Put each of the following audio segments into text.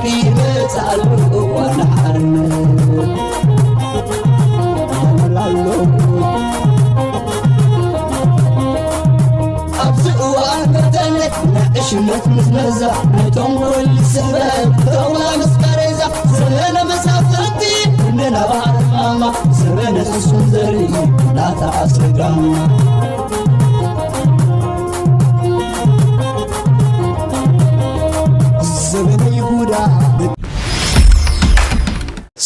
ይመጽእ ኣሎ እዋን ሓርነት። ኣብዚ እዋን በተለይ ናይ ዕሽነት ምዝመዛ፣ ናይ ተንኮል ስሕበት፣ ተውላ ምስ ቃሬዛ፣ ዘመነ መሳፍንቲ፣ እንደ ነባር ማማ፣ ዘመነ ፍጹም ዘርኢ፣ ናታ ኣስረጋማ። ዘመነ ይሁዳ።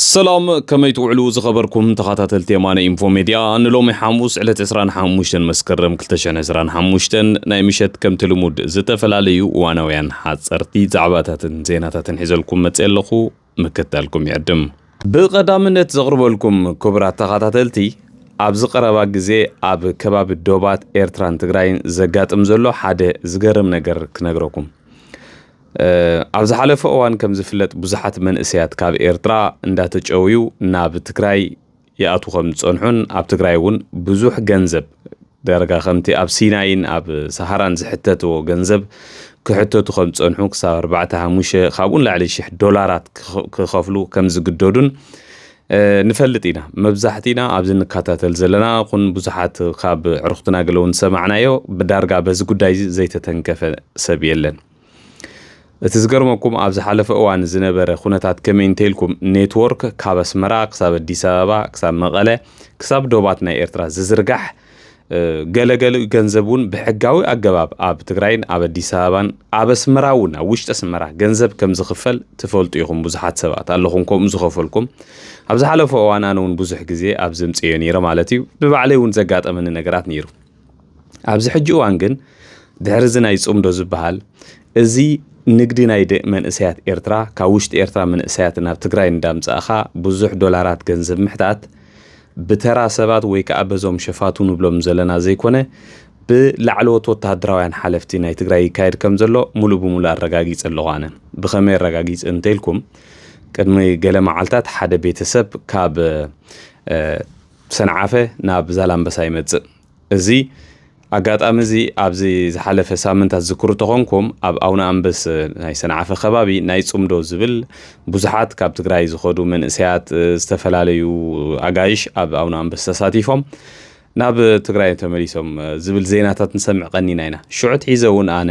ሰላም፣ ከመይ ትውዕሉ ዝኸበርኩም ተኸታተልቲ የማነ ኢንፎ ሜድያ? ንሎሚ ሓሙስ ዕለት ዕስራን ሓሙሽተን መስከረም ክልተ ሽሕን ዕስራን ሓሙሽተን ናይ ምሸት ከምቲ ልሙድ ዝተፈላለዩ እዋናውያን ሓጸርቲ ዛዕባታትን ዜናታትን ሒዘልኩም መጽእ ኣለኹ። ምክታልኩም ይዕድም። ብቐዳምነት ዘቕርበልኩም ክቡራት ተኸታተልቲ፣ ኣብዚ ቀረባ ግዜ ኣብ ከባቢ ዶባት ኤርትራን ትግራይን ዘጋጥም ዘሎ ሓደ ዝገርም ነገር ክነግረኩም። እ፣ ኣብ ዝሓለፈ እዋን ከም ዝፍለጥ ብዙሓት መንእሰያት ካብ ኤርትራ እንዳተጨውዩ ናብ ትግራይ ይኣትዉ ከም ዝጸንሑን ኣብ ትግራይ እውን ብዙሕ ገንዘብ ዳርጋ ከምቲ ኣብ ሲናይን ኣብ ሰሃራን ዝሕተትዎ ገንዘብ ክሕተቱ ከም ዝጸንሑ ክሳብ ኣርባዕተ ሓሙሽተ ካብኡ ንላዕሊ ሽሕ ዶላራት ክኸ-፣ ክኸፍሉ ከም ዝግደዱን እ፣ ንፈልጥ ኢና። መብዛሕቲና ኣብዚ ንከታተል ዘለና ኹን ብዙሓት ካብ ዕርኽትና ገለ እውን ዝሰማዕናዮ ብዳርጋ በዚ ጉዳይ እዚ ዘይተተንከፈ ሰብ የለን። እቲ ዝገርመኩም ኣብ ዝሓለፈ እዋን ዝነበረ ኩነታት ከመይ እንተኢልኩም ኔትወርክ ካብ ኣስመራ ክሳብ ኣዲስ ኣበባ ክሳብ መቐለ ክሳብ ዶባት ናይ ኤርትራ ዝዝርጋሕ እ፣ ገለገሊኡ ገንዘብ እውን ብሕጋዊ ኣገባብ ኣብ ትግራይን ኣብ ኣዲስ ኣበባን ኣብ ኣስመራ እውን ኣብ ውሽጢ ኣስመራ ገንዘብ ከም ዝኽፈል ትፈልጡ ኢኹም። ብዙሓት ሰባት ኣለኹም ከምኡ ዝኸፈልኩም። ኣብ ዝሓለፈ እዋን ኣነ እውን ብዙሕ ግዜ ኣብ ዘምፅዮ ነይረ ማለት እዩ። ብባዕለይ እውን ዘጋጠመኒ ነገራት ነይሩ። ኣብዚ ሕጂ እዋን ግን ድሕሪ እዚ ናይ ጽምዶ ዝበሃል እዚ ንግዲ ናይ ደ-፣ መንእሰያት ኤርትራ ካብ ውሽጢ ኤርትራ መንእሰያት ናብ ትግራይ እንዳምጻእኻ ብዙሕ ዶላራት ገንዘብ ምሕታት ብተራ ሰባት ወይ ከኣ በዞም ሸፋቱ ንብሎም ዘለና ዘይኮነ፣ ብላዕለዎት ወተሃደራውያን ሓለፍቲ ናይ ትግራይ ይካየድ ከም ዘሎ ሙሉእ ብሙሉእ ኣረጋጊጸ ኣለኹ ኣነ። ብኸመይ ኣረጋጊጸ እንተኢልኩም፣ ቅድሚ ገለ መዓልታት ሓደ ቤተሰብ ካብ፣ እ፣ ሰንዓፈ ናብ ዛላምበሳ ይመጽእ። እዚ ኣጋጣሚ እዚ ኣብዚ ዝሓለፈ ሳምንታት ዝክሩ ተኾንኩም፣ ኣብ ኣቡነ ኣንበስ ናይ ሰንዓፈ ከባቢ ናይ ጽምዶ ዝብል ብዙሓት ካብ ትግራይ ዝኸዱ መንእሰያት፣ እ፣ ዝተፈላለዩ ኣጋይሽ ኣብ ኣቡነ ኣንበስ ተሳቲፎም ናብ ትግራይ ተመሊሶም፣ እ፣ ዝብል ዜናታት ንሰምዕ ቀኒና ኢና። ሽዑ ኣትሒዘ እውን ኣነ፣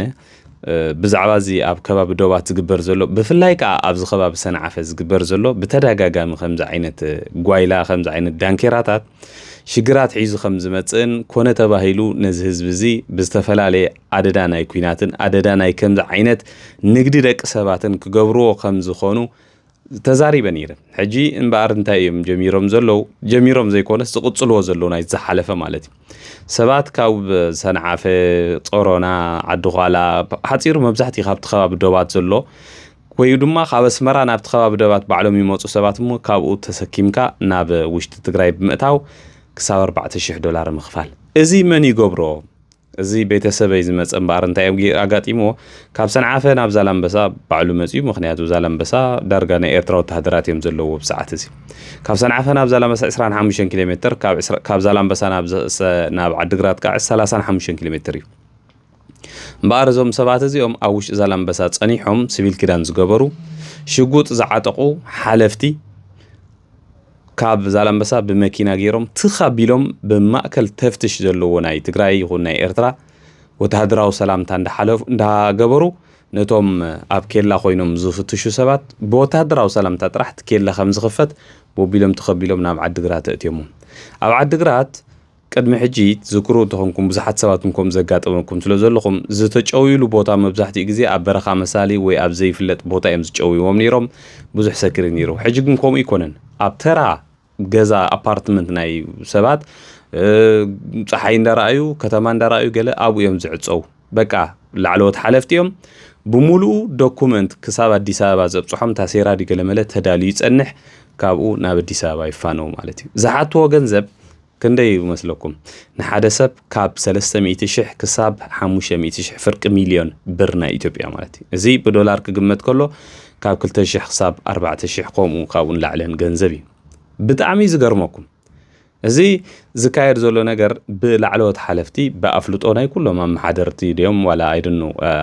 እ፣ ብዛዕባ እዚ ኣብ ከባቢ ዶባት ዝግበር ዘሎ፣ ብፍላይ ከኣ ኣብዚ ከባቢ ሰንዓፈ ዝግበር ዘሎ ብተደጋጋሚ ከምዚ ዓይነት፣ እ፣ ጓይላ፣ ከምዚ ዓይነት ዳንኬራታት ሽግራት ሒዙ ከም ዝመጽእን ኮነ ተባሂሉ ነዚ ህዝቢ እዚ ብዝተፈላለየ ኣደዳ ናይ ኲናትን ኣደዳ ናይ ከምዚ ዓይነት ንግዲ ደቂ ሰባትን ክገብርዎ ከም ዝኾኑ ተዛሪበ ነይረ። ሕጂ እምበኣር እንታይ እዮም ጀሚሮም ዘለዉ? ጀሚሮም ዘይኮነስ ዝቕጽልዎ ዘለዉ ናይ ዝሓለፈ ማለት እዩ። ሰባት ካብ ሰንዓፈ፣ ጾሮና፣ ዓዲ ዃላ፣ ሓጺሩ መብዛሕትኡ ካብቲ ከባቢ ዶባት ዘሎ ወይ ድማ ካብ ኣስመራ ናብቲ ከባቢ ደባት ባዕሎም ይመጹ ሰባት እሞ ካብኡ ተሰኪምካ ናብ ውሽጢ ትግራይ ብምእታው ክሳብ ኣርባዕተ ሽሕ ዶላር ምኽፋል። እዚ መን ይገብሮ? እዚ ቤተሰበይ ዝመጸ እምበኣር እንታይ እዮም ጌ-፣ ኣጋጢምዎ? ካብ ሰንዓፈ ናብ ዛላምበሳ ባዕሉ መጺኡ፣ ምኽንያቱ ዛላምበሳ ዳርጋ ናይ ኤርትራ ወተሃደራት እዮም ዘለውዎ ብሰዓት እዚ። ካብ ሰንዓፈ ናብ ዛላምበሳ ዕስራን ሓሙሽተን ኪሎ ሜትር፣ ካብ ዕስራ-፣ ካብ ዛላምበሳ ናብ ዘ-፣ ሰ-፣ ናብ ዓድግራት ከዓ ሰላሳን ሓሙሽተን ኪሎ ሜትር እዩ። እምበኣር እዞም ሰባት እዚኦም ኣብ ውሽጢ ዛላምበሳ ጸኒሖም ሲቪል ክዳን ዝገበሩ፣ ሽጉጥ ዝዓጠቑ ሓለፍቲ ካብ ዛላምበሳ ብመኪና ገይሮም ትኽ ኣቢሎም ብማእከል ተፍትሽ ዘለዎ ናይ ትግራይ ይኹን ናይ ኤርትራ ወተሃደራዊ ሰላምታ እንዳሓለፉ፣ እንዳገበሩ ነቶም ኣብ ኬላ ኮይኖም ዝፍትሹ ሰባት ብወተሃደራዊ ሰላምታ ጥራሕ እቲ ኬላ ከም ዝኽፈት ቦቢሎም ተኸቢሎም ናብ ዓድግራት ኣእትዮሞም። ኣብ ዓድግራት ቅድሚ ሕጂ ትዝክሩ እንተኾንኩም፣ ብዙሓት ሰባት እውን ከምኡ ዘጋጠመኩም ስለ ዘለኹም፣ ዝተጨውዩሉ ቦታ መብዛሕትኡ ግዜ ኣብ በረኻ መሳሊ ወይ ኣብ ዘይፍለጥ ቦታ እዮም ዝጨውይዎም ነይሮም። ብዙሕ ሰክሪ ነይሩ። ሕጂ ግን ከምኡ ኣይኮነን። ኣብ ተራ ገዛ፣ ኣፓርትመንት ናይ ሰባት፣ እ፣ ጸሓይ እንዳረኣዩ፣ ከተማ እንዳረኣዩ ገለ ኣብኡ እዮም ዝዕጸው። በቃ ላዕለዎት ሓለፍቲ እዮም። ብምሉኡ ዶኩመንት ክሳብ ኣዲስ ኣበባ ዘብጽሖም ታሴራ ድዩ ገለ መለ ተዳልዩ ይጸንሕ፣ ካብኡ ናብ ኣዲስ ኣበባ ይፋነው ማለት እዩ። ዝሓትዎ ገንዘብ ክንደይ ይመስለኩም? ንሓደ ሰብ ካብ ሰለስተ ሚእቲ ሽሕ ክሳብ ሓሙሽተ ሚእቲ ሽሕ ፍርቂ ሚልዮን ብር ናይ ኢትዮጵያ ማለት እዩ። እዚ ብዶላር ክግመት ከሎ ካብ ክልተ ሽሕ ክሳብ ኣርባዕተ ሽሕ ከምኡ ካብኡ ንላዕለን ገንዘብ እዩ። ብጣዕሚ እዩ ዝገርመኩም። እዚ ዝካየድ ዘሎ ነገር ብላዕለዎት ሓለፍቲ ብኣፍልጦ ናይ ኩሎም ኣመሓደርቲ ድዮም ዋላ ኣይድኑ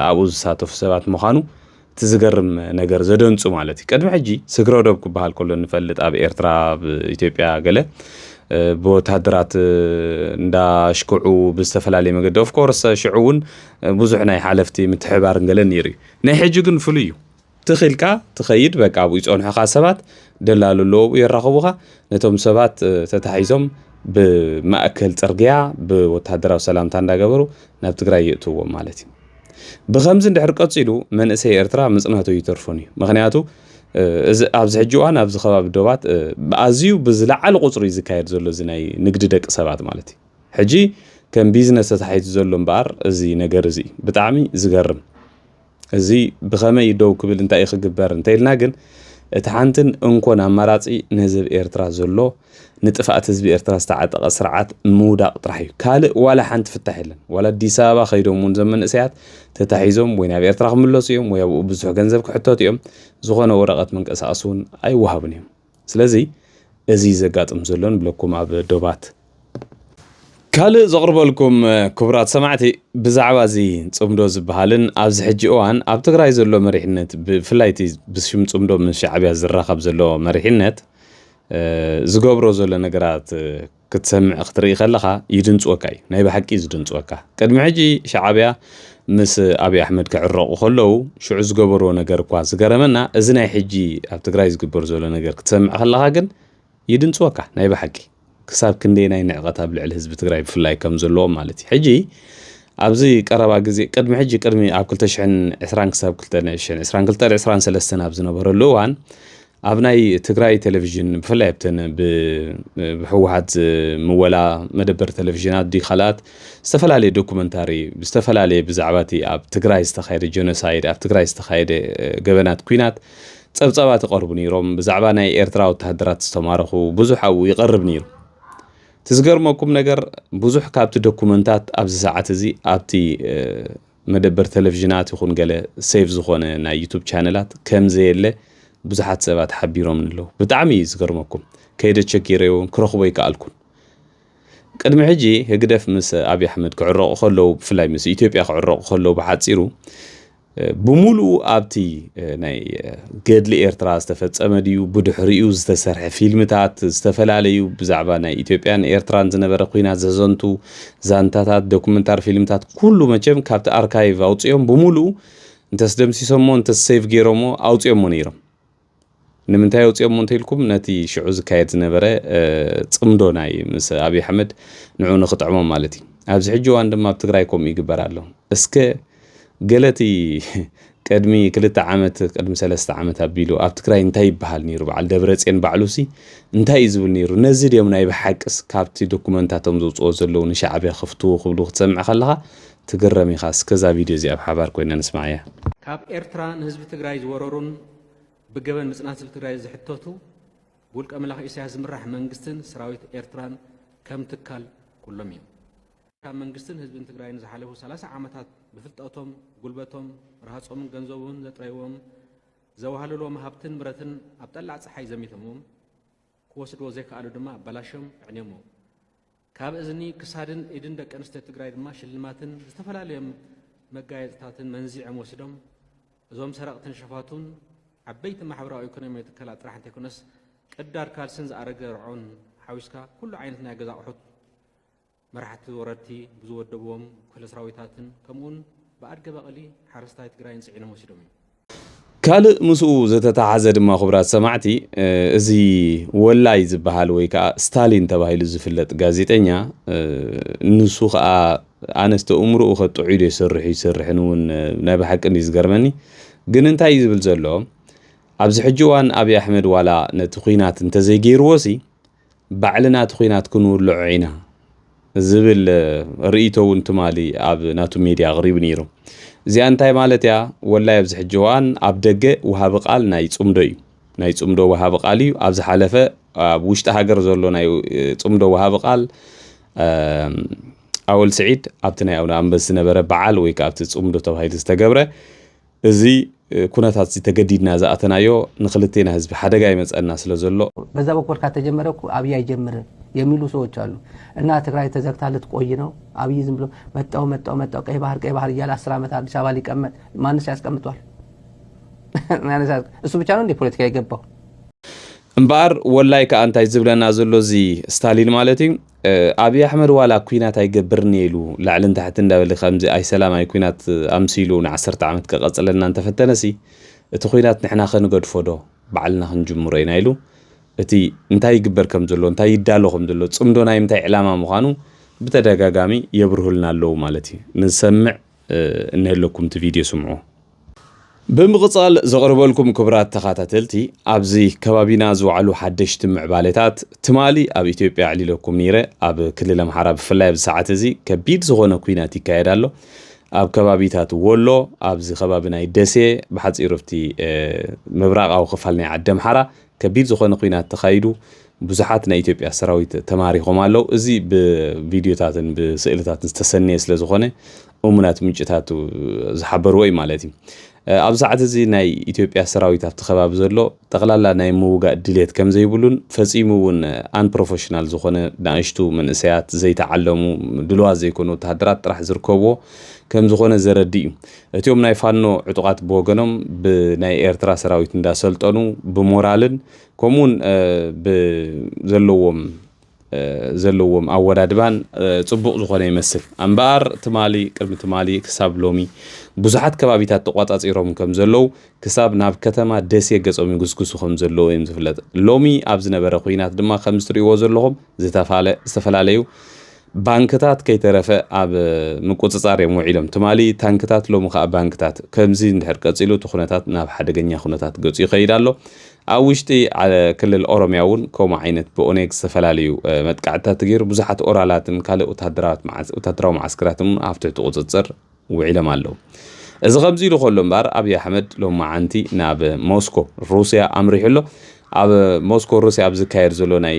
ኣብኡ ዝሳተፉ ሰባት ምዃኑ እቲ ዝገርም ነገር ዘደንጹ ማለት እዩ። ቅድሚ ሕጂ ስግረ ዶብ ክበሃል ከሎ ንፈልጥ ኣብ ኤርትራ፣ ኣብ ኢትዮጵያ ገለ ብወታደራት እንዳሽክዑ ብዝተፈላለየ መገዲ፣ ኦፍኮርስ ሽዑ እውን ብዙሕ ናይ ሓለፍቲ ምትሕባር ገለ ነይሩ እዩ። ናይ ሕጂ ግን ፍሉይ እዩ። ትኽልካ ትኸይድ፣ በቃ ኣብኡ ይጸንሑኻ ሰባት፣ ደላሉ ኣለዎ ኣብኡ የራኽቡኻ። ነቶም ሰባት ተታሒዞም ብማእከል ጽርግያ ብወታደራዊ ሰላምታ እንዳገበሩ ናብ ትግራይ የእትዎም ማለት እዩ። ብኸምዚ እንድሕር ቀጺሉ መንእሰይ ኤርትራ ምጽናቱ ይተርፎን እዩ። ምኽንያቱ ኣብዚ ሕጂ እዋን ኣብዚ ከባቢ ዶባት ብኣዝዩ ብዝለዓለ ቁጽሪ እዩ ዝካየድ ዘሎ እዚ ናይ ንግዲ ደቂ ሰባት ማለት እዩ። ሕጂ ከም ቢዝነስ ተታሒዙ ዘሎ እምበኣር እዚ ነገር እዚ ብጣዕሚ ዝገርም። እዚ ብኸመይ ደው ክብል እንታይ ክግበር እንተኢልና ግን እቲ ሓንትን እንኮን ኣማራጺ ነዚ ኣብ ኤርትራ ዘሎ ንጥፍኣት ህዝቢ ኤርትራ ዝተዓጠቐ ስርዓት ምውዳቕ ጥራሕ እዩ። ካልእ ዋላ ሓንቲ ፍታሕ የለን። ዋላ ኣዲስ ኣበባ ከይዶም እውን ዘመንእሰያት ተታሒዞም ወይ ናብ ኤርትራ ክምለሱ እዮም ወይ ኣብኡ ብዙሕ ገንዘብ ክሕተቱ እዮም። ዝኾነ ወረቐት መንቀሳቐሲ እውን ኣይወሃቡን እዮም። ስለዚ እዚ ዘጋጥም ዘሎ ንብለኩም ኣብ ዶባት ካልእ ዘቕርበልኩም ክቡራት ሰማዕቲ ብዛዕባ እዚ ጽምዶ ዝበሃልን ኣብዚ ሕጂ እዋን ኣብ ትግራይ ዘሎ መሪሕነት ብፍላይ እቲ ብሽም ጽምዶ ምስ ሻዕብያ ዝራኸብ ዘሎ መሪሕነት ዝገብሮ ዘሎ ነገራት ክትሰምዕ ክትርኢ ከለኻ ይድንጽወካ እዩ። ናይ ብሓቂ እዩ ዝድንጽወካ። ቅድሚ ሕጂ ሻዕብያ ምስ ኣብይ ኣሕመድ ክዕረቑ ከለዉ ሽዑ ዝገበርዎ ነገር እኳ ዝገረመና፣ እዚ ናይ ሕጂ ኣብ ትግራይ ዝግበር ዘሎ ነገር ክትሰምዕ ከለኻ ግን ይድንጽወካ ናይ ብሓቂ። ክሳብ ክንደየናይ ንዕቐት ኣብ ልዕሊ ህዝቢ ትግራይ ብፍላይ ከም ዘለዎም ማለት እዩ። ሕጂ ኣብዚ ቀረባ ግዜ ቅድሚ ሕጂ ቅድሚ ኣብ ክልተ ሽሕን ዕስራን ክሳብ ክልተ ሽሕን ዕስራን ክልተን ዕስራን ሰለስተን ኣብ ዝነበረሉ እዋን ኣብ ናይ ትግራይ ቴሌቪዥን ብፍላይ ኣብተን ብህወሓት ዝምወላ መደበር ቴሌቪዥናት ዲ ካልኣት ዝተፈላለየ ዶኩመንታሪ ብዝተፈላለየ ብዛዕባ እቲ ኣብ ትግራይ ዝተኻየደ ጀኖሳይድ ኣብ ትግራይ ዝተኻየደ ገበናት ኩናት ጸብጻባት ይቐርቡ ነይሮም። ብዛዕባ ናይ ኤርትራ ወተሃደራት ዝተማረኹ ብዙሕ ኣብኡ ይቐርብ ነይሩ። እቲ ዝገርመኩም ነገር ብዙሕ ካብቲ ዶኩመንታት ኣብዚ ሰዓት እዚ ኣብቲ መደበር ቴሌቪዥናት ይኹን ገለ ሴቭ ዝኾነ ናይ ዩቱብ ቻነላት ከም ዘየለ ብዙሓት ሰባት ሓቢሮም ኣለዉ። ብጣዕሚ እዩ ዝገርመኩም። ከይደ ቸኪረዮ እውን ክረኽቦ ኣይከኣልኩን። ቅድሚ ሕጂ ህግደፍ ምስ ኣብይ ኣሕመድ ክዕረቑ ከለዉ ብፍላይ ምስ ኢትዮጵያ ክዕረቑ ከለዉ ብሓፂሩ ብሙሉኡ ኣብቲ ናይ ገድሊ ኤርትራ ዝተፈጸመ ድዩ ብድሕሪኡ ዝተሰርሐ ፊልምታት ዝተፈላለዩ ብዛዕባ ናይ ኢትዮጵያን ኤርትራን ዝነበረ ኩናት ዘዘንቱ ዛንታታት ዶኩመንታሪ ፊልምታት ኩሉ መቸም ካብቲ ኣርካይቭ ኣውፅኦም ብሙሉኡ እንተስ ደምሲሶሞ እንተስ ሴቭ ገይሮሞ ኣውፅኦሞ ነይሮም። ንምንታይ ኣውፅኦሞ እንተኢልኩም ነቲ ሽዑ ዝካየድ ዝነበረ ፅምዶ ናይ ምስ ኣብይ ኣሕመድ ንዑ ንክጥዕሞም ማለት እዩ። ኣብዚ ሕጂ እዋን ድማ ኣብ ትግራይ ከምኡ ይግበር ኣሎ። እስከ ገለቲ ቅድሚ ክልተ ዓመት ቅድሚ ሰለስተ ዓመት ኣቢሉ ኣብ ትግራይ እንታይ ይበሃል ነይሩ? በዓል ደብረፅዮን ባዕሉሲ እንታይ እዩ ዝብል ነይሩ? ነዚ ድዮም ናይ ብሓቅስ ካብቲ ዶኩመንታቶም ዘውፅኦ ዘለዉ ንሻዕብያ ክፍትዉ ክብሉ ክትሰምዕ ከለኻ ትግረም ኢኻ። እስከ እዛ ቪድዮ እዚኣ ብሓባር ኮይና ንስማዓያ። ካብ ኤርትራ ንህዝቢ ትግራይ ዝወረሩን ብገበን ምፅናት ህዝቢ ትግራይ ዝሕተቱ ብውልቀ መላኺ ኢሳያስ ዝምራሕ መንግስትን ሰራዊት ኤርትራን ከም ትካል ኩሎም እዮም። ካብ መንግስትን ህዝብን ትግራይ ንዝሓለፉ ሰላሳ ዓመታት ብፍልጠቶም፣ ጉልበቶም፣ ረሃጾምን ገንዘቦምን ዘጥረይዎም፣ ዘዋህለልዎም ሃብትን ንብረትን ኣብ ጠላዕ ጸሓይ ዘሚቶምዎም፣ ክወስድዎ ዘይከኣሉ ድማ ኣበላሽዮም፣ ኣዕንዮምዎ። ካብ እዝኒ፣ ክሳድን ኢድን ደቂ ኣንስትዮ ትግራይ ድማ ሽልማትን ዝተፈላለዮም መጋየፅታትን መንዚዖም ወሲዶም። እዞም ሰረቕትን ሸፋቱን ዓበይቲ ማሕበራዊ ኢኮኖሚያዊ ትካላት ጥራሕ እንተይኮነስ ቅዳድ ካልስን ዝኣረገ ርዖን ሓዊስካ ኩሉ ዓይነት ናይ ገዛ ኣቑሑት መራሕቲ ወረድቲ ብዝወደብዎም ክፍለ ሰራዊታትን ከምኡውን ብኣድገ በቕሊ ሓረስታይ ትግራይን ፅዒኖም ወሲዶም እዮም። ካልእ ምስኡ ዝተተሓዘ ድማ ክቡራት ሰማዕቲ እዚ ወላይ ዝበሃል ወይ ከዓ ስታሊን ተባሂሉ ዝፍለጥ ጋዜጠኛ ንሱ ከዓ ኣነስ ተእምርኡ ከጥዑ ኢሉ ይሰርሕ ይሰርሕን እውን ናይ ብሓቂ እንዲ ዝገርመኒ ግን እንታይ እዩ ዝብል ዘሎ ኣብዚ ሕጂ እዋን ኣብይ ኣሕመድ ዋላ ነቲ ኩናት እንተዘይገይርዎ ሲ ባዕልና እቲ ኩናት ክንውልዖ ኢና ዝብል ርእይቶ እውን ትማሊ ኣብ ናቱ ሜድያ ኣቕሪቡ ነይሩ። እዚኣ እንታይ ማለት እያ? ወላይ ኣብዚ ሕጂ እዋን ኣብ ደገ ወሃቢ ቃል ናይ ጽምዶ እዩ። ናይ ጽምዶ ወሃቢ ቃል እዩ። ኣብ ዝሓለፈ ኣብ ውሽጢ ሃገር ዘሎ ናይ ጽምዶ ወሃቢ ቃል ኣወል ስዒድ ኣብቲ ናይ ኣውደ ኣንበስ ዝነበረ በዓል ወይ ከዓ ኣብቲ ጽምዶ ተባሂሉ ዝተገብረ እዚ ኩነታት እዚ ተገዲድና ዝኣተናዮ ንክልቴና ህዝቢ ሓደጋ ይመፀና ስለ ዘሎ በዛ በኩል ከተጀመረ እኮ አብይ አይጀምርም የሚሉ ሰዎች አሉ። እና ትግራይ ተዘግታ ልትቆይ ነው። አብይ ዝም ብሎ መጣው መጣው መጣው ቀይ ባህር ቀይ ባህር እያለ አስር ዓመት አዲስ አበባ ሊቀመጥ ማንስ ያስቀምጧል? እሱ ብቻ ነው እንደ ፖለቲካ የገባው? እምበኣር ወላይ ከኣ እንታይ ዝብለና ዘሎ እዚ ስታሊን ማለት እዩ፣ ኣብይ ኣሕመድ ዋላ ኩናት ኣይገብርን እየ ኢሉ ላዕልን ታሕቲ እንዳበለ ከምዚ ኣይሰላም ኣይኩናት ኣምሲሉ ንዓሰርተ ዓመት ከቐጽለና እንተፈተነሲ እቲ ኩናት ንሕና ከንገድፎ ዶ ባዕልና ክንጅምሮ ኢና ኢሉ እቲ እንታይ ይግበር ከም ዘሎ እንታይ ይዳሎ ከም ዘሎ ጽምዶ ናይ ምንታይ ዕላማ ምዃኑ ብተደጋጋሚ የብርሁልና ኣለዉ ማለት እዩ። ንሰምዕ እንህለኩም እቲ ቪድዮ ስምዑ። ብምቕጻል ዘቕርበልኩም ክቡራት ተኸታተልቲ፣ ኣብዚ ከባቢና ዝወዓሉ ሓደሽቲ ምዕባለታት ትማሊ ኣብ ኢትዮጵያ ኣዕሊለኩም ነይረ። ኣብ ክልል ኣምሓራ ብፍላይ ኣብዚ ሰዓት እዚ ከቢድ ዝኾነ ኲናት ይካየድ ኣሎ። ኣብ ከባቢታት ወሎ፣ ኣብዚ ከባቢ ናይ ደሴ፣ ብሓጺሩ ኣብቲ ምብራቓዊ ክፋል ናይ ዓዲ ኣምሓራ ከቢድ ዝኾነ ኲናት ተኻይዱ። ብዙሓት ናይ ኢትዮጵያ ሰራዊት ተማሪኾም ኣለዉ። እዚ ብቪድዮታትን ብስእልታትን ዝተሰነየ ስለ ዝኾነ እሙናት ምንጭታት ዝሓበርዎ እዩ ማለት እዩ። ኣብዚ ሰዓት እዚ ናይ ኢትዮጵያ ሰራዊት ኣብቲ ከባቢ ዘሎ ጠቕላላ ናይ ምውጋእ ድሌት ከም ዘይብሉን ፈጺሙ እውን ኣንፕሮፌሽናል ዝኾነ ንኣሽቱ መንእሰያት ዘይተዓለሙ ድልዋት ዘይኮኑ ወተሃደራት ጥራሕ ዝርከብዎ ከም ዝኾነ ዘረድእ እዩ። እቲኦም ናይ ፋኖ ዕጡቓት ብወገኖም ብናይ ኤርትራ ሰራዊት እንዳሰልጠኑ ብሞራልን ከምኡውን ዘለዎም ዘለዎም ኣወዳድባን ጽቡቕ ዝኾነ ይመስል። እምበኣር ትማሊ ቅድሚ ትማሊ ክሳብ ሎሚ ብዙሓት ከባቢታት ተቋጻጺሮም ከም ዘለዉ ክሳብ ናብ ከተማ ደሴ ገጾም ይጉስጉሱ ከም ዘለዉ እዮም ዝፍለጥ። ሎሚ ኣብ ዝነበረ ኲናት ድማ ከም እትርእይዎ ዘለኹም ዝተፋለ- ዝተፈላለዩ ባንክታት ከይተረፈ ኣብ ምቁጽጻር እዮም ውዒሎም። ትማሊ ታንክታት ሎሚ ከኣ ባንክታት። ከምዚ እንድሕር ቀጺሉ እቲ ኩነታት ናብ ሓደገኛ ኩነታት ገጹ ይኸይድ ኣሎ። ኣብ ውሽጢ ክልል ኦሮሚያ እውን ከምኡ ዓይነት ብኦነግ ዝተፈላለዩ መጥቃዕትታት ተገይሩ ብዙሓት ኦራላትን ካልእ ወታደራዊ መዓስከራትን እውን ኣብ ትሕቲ ቁፅፅር ውዒሎም ኣለዉ። እዚ ከምዚ ኢሉ ከሎ እምበኣር ኣብይ ኣሕመድ ሎማዓንቲ ናብ ሞስኮ ሩስያ ኣምሪሑ ኣሎ። ኣብ ሞስኮ ሩስያ ኣብ ዝካየድ ዘሎ ናይ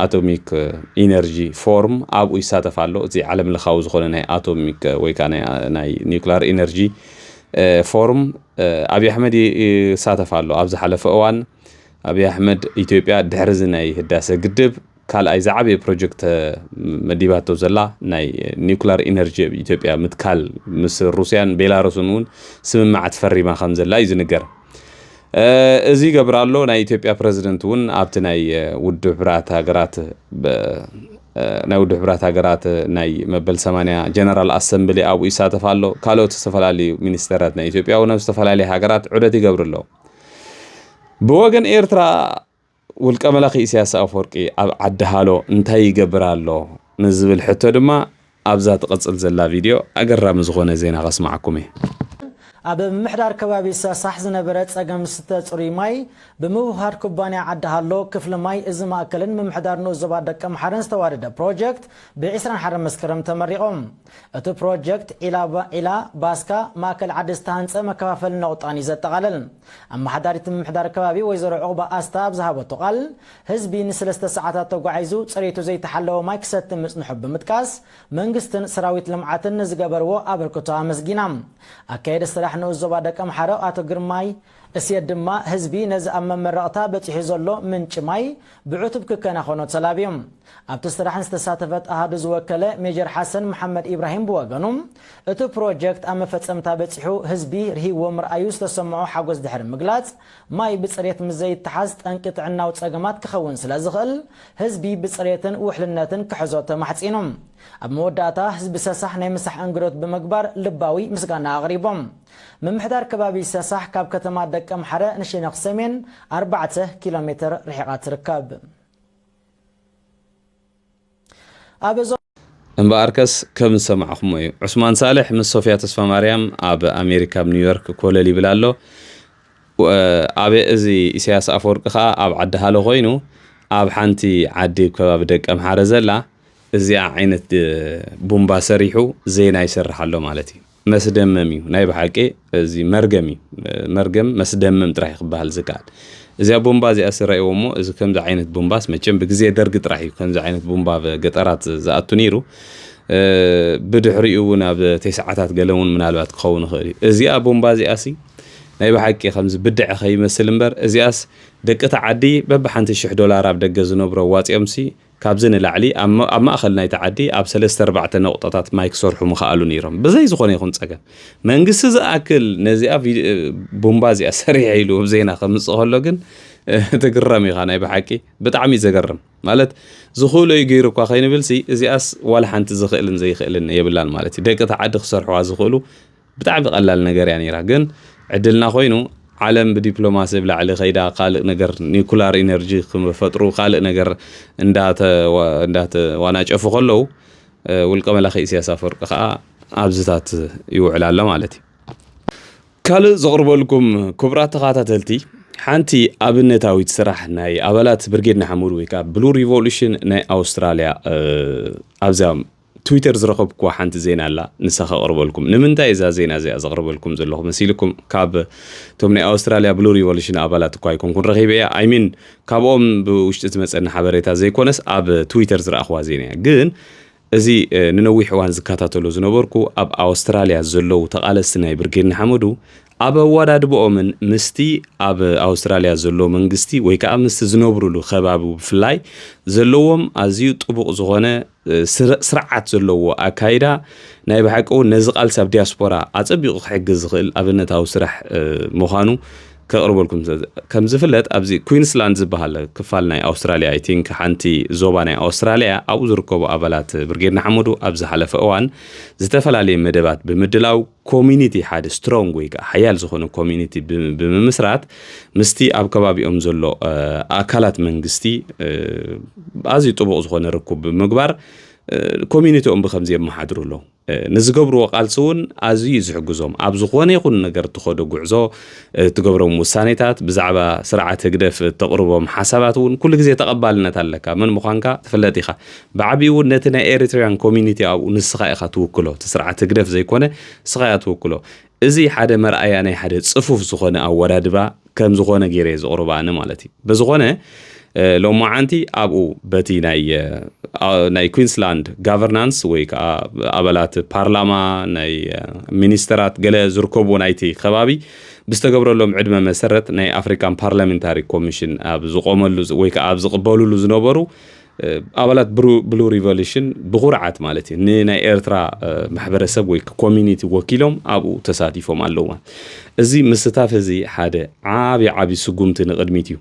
ኣቶሚክ ኢነርጂ ፎርም ኣብኡ ይሳተፍ ኣሎ። እዚ ዓለም ለኻዊ ዝኾነ ናይ ኣቶሚክ ወይ ከዓ ናይ ኒውክሊር ኢነርጂ ፎርም ኣብይ ኣሕመድ ይሳተፍ ኣሎ። ኣብ ዝሓለፈ እዋን ኣብይ ኣሕመድ ኢትዮጵያ ድሕሪ እዚ ናይ ህዳሰ ግድብ ካልኣይ ዝዓበየ ፕሮጀክት መዲባቶ ዘላ ናይ ኒውክሊር ኢነርጂ ኣብ ኢትዮጵያ ምትካል ምስ ሩስያን ቤላሩስን እውን ስምምዓት ፈሪማ ከም ዘላ እዩ ዝንገር። እዚ ይገብር ኣሎ ናይ ኢትዮጵያ ፕረዚደንት እውን ኣብቲ ናይ ውድብ ሕብራት ሃገራት ናይ ውድብ ሕብራት ሃገራት ናይ መበል ሰማንያ ጀነራል ኣሰምብሊ ኣብኡ ይሳተፍ ኣሎ። ካልኦት ዝተፈላለዩ ሚኒስተራት ናይ ኢትዮጵያ እውን ኣብ ዝተፈላለዩ ሃገራት ዑደት ይገብሩ ኣለዉ። ብወገን ኤርትራ ውልቀ መላኺ ኢሳያስ ኣፈወርቂ ኣብ ዓዲ ሃሎ እንታይ ይገብር ኣሎ ንዝብል ሕቶ ድማ ኣብዛ ትቕጽል ዘላ ቪድዮ ኣገራሚ ዝኾነ ዜና ከስማዓኩም እየ። ኣብ ምምሕዳር ከባቢ ሰሳሕ ዝነበረ ጸገም ዝስተ ጽሩይ ማይ ብምውህሃድ ኩባንያ ዓዲ ሃሎ ክፍሊ ማይ እዚ ማእከልን ምምሕዳር ንኡስ ዞባ ደቀምሓረን ዝተዋደደ ፕሮጀክት ብ ዕስራን ሓደን መስከረም ተመሪቖም። እቲ ፕሮጀክት ዒላ ባስካ ማእከል ዓዲ ዝተሃንጸ መከፋፈሊ ነቑጣን እዩ ዘጠቓልል። ኣመሓዳሪት ምምሕዳር ከባቢ ወይዘሮ ዑቕባ ኣስታ ኣብ ዝሃበቶ ቃል፣ ህዝቢ ንሰለስተ ሰዓታት ተጓዒዙ ጽሬቱ ዘይተሓለወ ማይ ክሰቲ ምጽንሑ ብምጥቃስ፣ መንግስትን ሰራዊት ልምዓትን ንዝገበርዎ ኣበርክቶ ኣመስጊና። ኣካየዲ ስራሕ ንኡስ ዞባ ደቀምሓረ ኣቶ ግርማይ እሴት ድማ፣ ህዝቢ ነዚ ኣብ መመረቕታ በጺሑ ዘሎ ምንጪ ማይ ብዕቱብ ክከናኸኖ ተላብዩ። ኣብቲ ስራሕ ንዝተሳተፈት ኣሃዱ ዝወከለ ሜጀር ሓሰን መሓመድ ኢብራሂም ብወገኑ፣ እቲ ፕሮጀክት ኣብ መፈጸምታ በጺሑ ህዝቢ ርሂዎ ምርኣዩ ዝተሰምዖ ሓጎስ ድሕሪ ምግላጽ፣ ማይ ብጽሬት ምስ ዘይተሓዝ ጠንቂ ጥዕናዊ ጸገማት ክኸውን ስለ ዝኽእል፣ ህዝቢ ብጽሬትን ውሕልነትን ክሕዞ ተማሕጺኑ። ኣብ መወዳእታ ህዝቢ ሰሳሕ ናይ ምሳሕ እንግዶት ብምግባር ልባዊ ምስጋና ኣቕሪቦም። ምምሕዳር ከባቢ ሰሳሕ ካብ ከተማ ደቀምሓረ ንሸነኽ ሰሜን ኣርባዕተ ኪሎ ሜትር ርሒቓ ትርከብ። ኣብ እዞ እምበኣርከስ ከም ዝሰማዕኹሞ እዩ። ዑስማን ሳልሕ ምስ ሶፍያ ተስፋማርያም ኣብ ኣሜሪካ ኣብ ኒውዮርክ ኮለል ይብል ኣሎ። ኣብ እዚ ኢሳያስ ኣፈወርቂ ከኣ ኣብ ዓዲ ሃሎ ኮይኑ ኣብ ሓንቲ ዓዲ ከባቢ ደቀምሓረ ዘላ እዚኣ ዓይነት ቡምባ ሰሪሑ ዜና ይሰርሕ ኣሎ ማለት እዩ። መስደመም እዩ ናይ ብሓቂ። እዚ መርገም እዩ። መርገም መስደመም ጥራሕ እዩ ክበሃል ዝከኣል። እዚኣ ቡምባ እዚኣ ስረእዎ እሞ እዚ ከምዚ ዓይነት ቡምባስ መቸም ብግዜ ደርጊ ጥራሕ እዩ ከምዚ ዓይነት ቡምባ ኣብ ገጠራት ዝኣቱ ነይሩ። ብድሕሪኡ እውን ኣብ ተስዓታት ገለ እውን ምናልባት ክኸውን ይኽእል እዩ። እዚኣ ቡምባ እዚኣሲ ናይ ብሓቂ ከምዚ ብድዐ ከይመስል እምበር እዚኣስ ደቂ እቲ ዓዲ በብሓንቲ ሽሕ ዶላር ኣብ ደገ ዝነብሩ ኣዋፂኦምሲ ካብዚ ንላዕሊ ኣብ ማ- ኣብ ማእኸል ናይቲ ዓዲ ኣብ ሰለስተ ኣርባዕተ ነቑጣታት ማይ ክሰርሑ ምኸኣሉ ነይሮም። ብዘይ ዝኾነ ይኹን ጸገም መንግስቲ ዝኣክል ነዚኣ ቪ- ቡምባ እዚኣ ሰሪሐ ኢሉ ኣብ ዜና ከምጽእ ከሎ ግን ትግረም ኢኻ። ናይ ብሓቂ ብጣዕሚ እዩ ዘገርም። ማለት ዝኽእሎ እዩ ገይሩ እኳ ከይንብልሲ እዚኣስ ዋላ ሓንቲ ዝኽእልን ዘይኽእልን የብላን ማለት እዩ። ደቂ እቲ ዓዲ ክሰርሕዋ ዝኽእሉ ብጣዕሚ ቀላል ነገር እያ ነይራ። ግን ዕድልና ኮይኑ ዓለም ብዲፕሎማሲ ብላዕሊ ከይዳ ካልእ ነገር ኒኩላር ኢነርጂ ክፈጥሩ ካልእ ነገር እንዳተዋ- እንዳተዋናጨፉ ከለዉ ውልቀ መላኺ ኢሳያስ ኣፈወርቂ ከዓ ኣብዚታት ይውዕል ኣሎ ማለት እዩ። ካልእ ዘቕርበልኩም ክቡራት ተኸታተልቲ ሓንቲ ኣብነታዊት ስራሕ ናይ ኣባላት ብርጌድ ንሓመዱ ወይ ከዓ ብሉ ሪቮሉሽን ናይ ኣውስትራልያ ኣብዛ ትዊተር ዝረኸብኩዋ ሓንቲ ዜና ኣላ፣ ንሳ ከቕርበልኩም። ንምንታይ እዛ ዜና እዚኣ ዘቕርበልኩም ዘለኹ መሲልኩም? ካብ እቶም ናይ ኣውስትራልያ ብሉ ሪቮሉሽን ኣባላት እኳ ኣይኮንኩን ረኺበያ። ኣይሚን ካብኦም ብውሽጢ ዝመፀኒ ሓበሬታ ዘይኮነስ ኣብ ትዊተር ዝረኣኽዋ ዜና እያ። ግን እዚ ንነዊሕ እዋን ዝከታተሎ ዝነበርኩ ኣብ ኣውስትራልያ ዘለዉ ተቓለስቲ ናይ ብርጌድ ንሓመዱ ኣብ ኣወዳድብኦምን ምስቲ ኣብ ኣውስትራልያ ዘሎ መንግስቲ ወይ ከዓ ምስቲ ዝነብሩሉ ከባቢ ብፍላይ ዘለዎም ኣዝዩ ጥቡቕ ዝኾነ ስርዓት ዘለዎ ኣካይዳ ናይ ብሓቂ እውን ነዚ ቃልሲ ኣብ ዲያስፖራ ኣፀቢቑ ክሕግዝ ዝኽእል ኣብነታዊ ስራሕ ምዃኑ ከቕርበልኩም። ከም ዝፍለጥ ኣብዚ ኩንስላንድ ዝበሃል ክፋል ናይ ኣውስትራልያ፣ ኣይ ቲንክ ሓንቲ ዞባ ናይ ኣውስትራልያ፣ ኣብኡ ዝርከቡ ኣባላት ብርጌድ ንሓመዱ ኣብ ዝሓለፈ እዋን ዝተፈላለየ መደባት ብምድላው ኮሚኒቲ ሓደ ስትሮንግ ወይ ከዓ ሓያል ዝኾነ ኮሚኒቲ ብምምስራት ምስቲ ኣብ ከባቢኦም ዘሎ ኣካላት መንግስቲ ኣዝዩ ጥቡቕ ዝኾነ ርኩብ ብምግባር ኮሚኒቲኦም ብከምዚ የመሓድሩ ኣለዉ። ንዝገብርዎ ቃልሲ እውን ኣዝዩ እዩ ዝሕግዞም። ኣብ ዝኾነ ይኹን ነገር እትኸዶ ጉዕዞ፣ እትገብሮም ውሳኔታት፣ ብዛዕባ ስርዓት ህግደፍ እተቕርቦም ሓሳባት እውን ኩሉ ግዜ ተቐባልነት ኣለካ። መን ምዃንካ ትፍለጥ ኢኻ። ብዓቢኡ እውን ነቲ ናይ ኤሪትሪያን ኮሚኒቲ ኣብኡ ንስኻ ኢኻ ትውክሎ። እቲ ስርዓት ህግደፍ ዘይኮነ ንስኻ ኢኻ ትውክሎ። እዚ ሓደ መርኣያ ናይ ሓደ ጽፉፍ ዝኾነ ኣወዳድባ ከም ዝኾነ ገይረ እየ ዘቕርቦ ኣነ ማለት እዩ። በዝኾነ ሎማዓንቲ ኣብኡ በቲ ናይ ናይ ኩንስላንድ ጋቨርናንስ ወይ ከዓ ኣባላት ፓርላማ፣ ናይ ሚኒስተራት ገለ ዝርከብዎ ናይቲ ከባቢ ብዝተገብረሎም ዕድመ መሰረት ናይ ኣፍሪካን ፓርላሜንታሪ ኮሚሽን ኣብ ዝቆመሉ ወይ ከዓ ኣብ ዝቕበሉሉ ዝነበሩ ኣባላት ብሉ ሪቮሉሽን ብኩርዓት ማለት እዩ ንናይ ኤርትራ ማሕበረሰብ ወይ ኮሚኒቲ ወኪሎም ኣብኡ ተሳቲፎም ኣለዉ። እዚ ምስታፍ እዚ ሓደ ዓብዪ ዓብዪ ስጉምቲ ንቕድሚት እዩ።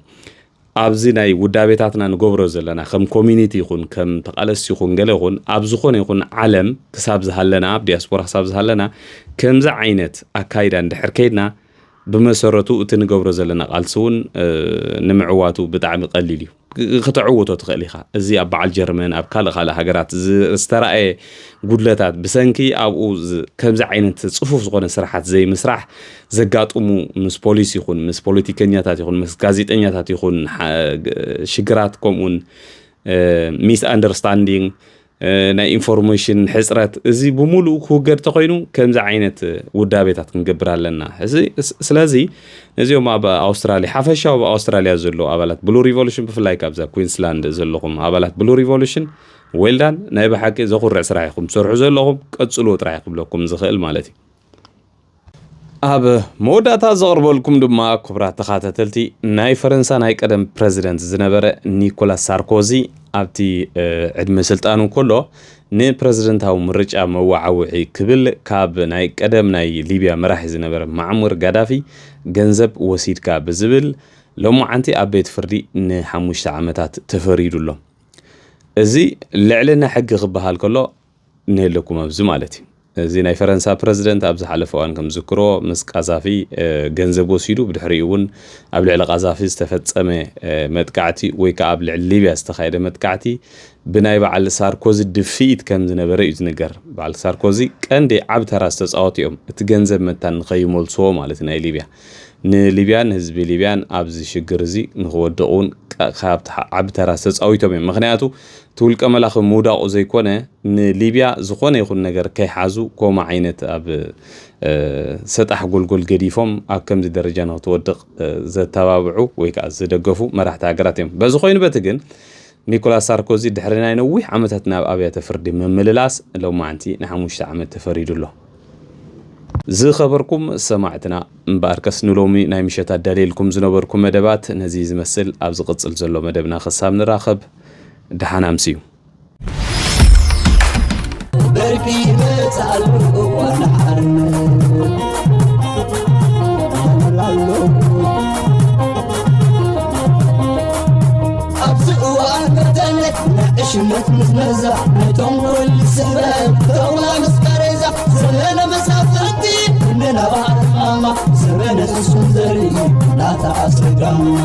ኣብዚ ናይ ውዳቤታትና ንገብሮ ዘለና ከም ኮሚኒቲ ይኹን ከም ተቓለስቲ ይኹን ገለ ይኹን ኣብ ዝኾነ ይኹን ዓለም ክሳብ ዝሃለና ኣብ ዲያስፖራ ክሳብ ዝሃለና ከምዚ ዓይነት ኣካይዳ እንድሕር ከይድና ብመሰረቱ እቲ ንገብሮ ዘለና ቃልሲ እውን ንምዕዋቱ ብጣዕሚ ቀሊል እዩ። ክተዕውቶ ትኽእል ኢኻ። እዚ ኣብ በዓል ጀርመን ኣብ ካልእ ካልእ ሃገራት ዝተረኣየ ጉድለታት ብሰንኪ ኣብኡ ከምዚ ዓይነት ፅፉፍ ዝኾነ ስራሓት ዘይምስራሕ ዘጋጥሙ ምስ ፖሊስ ይኹን ምስ ፖለቲከኛታት ይኹን ምስ ጋዜጠኛታት ይኹን ሽግራት ከምኡውን ሚስ ኣንደርስታንዲንግ ናይ ኢንፎርሜሽን ሕፅረት እዚ ብምሉእ ክውገድ ተኮይኑ ከምዚ ዓይነት ውዳቤታት ክንገብር ኣለና። ስለዚ ነዚኦም ኣብ ኣውስትራልያ ሓፈሻዊ ኣብ ኣውስትራልያ ዘለዉ ኣባላት ብሉ ሪቮሉሽን ብፍላይ ካብዛ ኩንስላንድ ዘለኹም ኣባላት ብሉ ሪቮሉሽን ዌልዳን ናይ ብሓቂ ዘኹርዕ ስራሕ ኢኹም ትሰርሑ ዘለኹም ቀፅልዎ ጥራሕ ክብለኩም ዝኽእል ማለት እዩ። ኣብ መወዳእታ ዘቕርበልኩም ድማ ክቡራት ተኻታተልቲ ናይ ፈረንሳ ናይ ቀደም ፕረዚደንት ዝነበረ ኒኮላስ ሳርኮዚ ኣብቲ ዕድመ ስልጣኑ ከሎ ንፕረዚደንታዊ ምርጫ መወዓውዒ ክብል ካብ ናይ ቀደም ናይ ሊብያ መራሒ ዝነበረ ማዕሙር ጋዳፊ ገንዘብ ወሲድካ ብዝብል ሎማዓንቲ ኣብ ቤት ፍርዲ ንሓሙሽተ ዓመታት ተፈሪዱ ኣሎ። እዚ ልዕልና ሕጊ ክበሃል ከሎ ንህለኩም ኣብዚ ማለት እዩ። እዚ ናይ ፈረንሳ ፕረዚደንት ኣብ ዝሓለፈ እዋን ከም ዝዝክሮ ምስ ቃዛፊ ገንዘብ ወሲዱ ብድሕሪኡ እውን ኣብ ልዕሊ ቃዛፊ ዝተፈጸመ መጥቃዕቲ ወይ ከዓ ኣብ ልዕሊ ሊብያ ዝተኻየደ መጥቃዕቲ ብናይ በዓል ሳርኮዚ ድፍኢት ከም ዝነበረ እዩ ዝንገር። በዓል ሳርኮዚ ቀንዲ ዓብ ተራ ዝተፃወቱ እዮም። እቲ ገንዘብ መታን ንኸይመልስዎ ማለት ናይ ሊብያ ንሊብያን ህዝቢ ሊብያን ኣብዚ ሽግር እዚ ንክወድቑ እውን ዓብ ተራ ዝተፃዊቶም እዮም። ምክንያቱ እቲ ውልቀ መላኺ ምውዳቑ ዘይኮነ ንሊብያ ዝኾነ ይኹን ነገር ከይሓዙ ከምኡ ዓይነት ኣብ ሰጣሕ ጎልጎል ገዲፎም ኣብ ከምዚ ደረጃ ንክትወድቕ ዘተባብዑ ወይ ከዓ ዝደገፉ መራሕቲ ሃገራት እዮም። በዚ ኮይኑ በቲ ግን ኒኮላስ ሳርኮዚ ድሕሪ ናይ ነዊሕ ዓመታት ናብ ኣብያተ ፍርዲ ምምልላስ ሎማዓንቲ ንሓሙሽተ ዓመት ተፈሪዱ ኣሎ። ዝኸበርኩም ሰማዕትና እምበኣርከስ ንሎሚ ናይ ምሸት ኣዳልየልኩም ዝነበርኩ መደባት ነዚ ዝመስል። ኣብ ዝቕጽል ዘሎ መደብና ክሳብ ንራኸብ ደሓን ኣምስዩ። በርቂ ይመጽእ ኣሎ እዋን ሓርነት። ኣብዚ እዋን ከተለ ናይ ዕሽነት ምዝመዛ፣ ናይ ተንኮል ስሕበት፣ ተውላ ምስ ቃሬዛ፣ ዘበነ መሳፍንቲ፣ እንደ ናባህር ማማ፣ ዘበነ ስሱን ዘርኢ፣ ናታ ኣስረጋማ።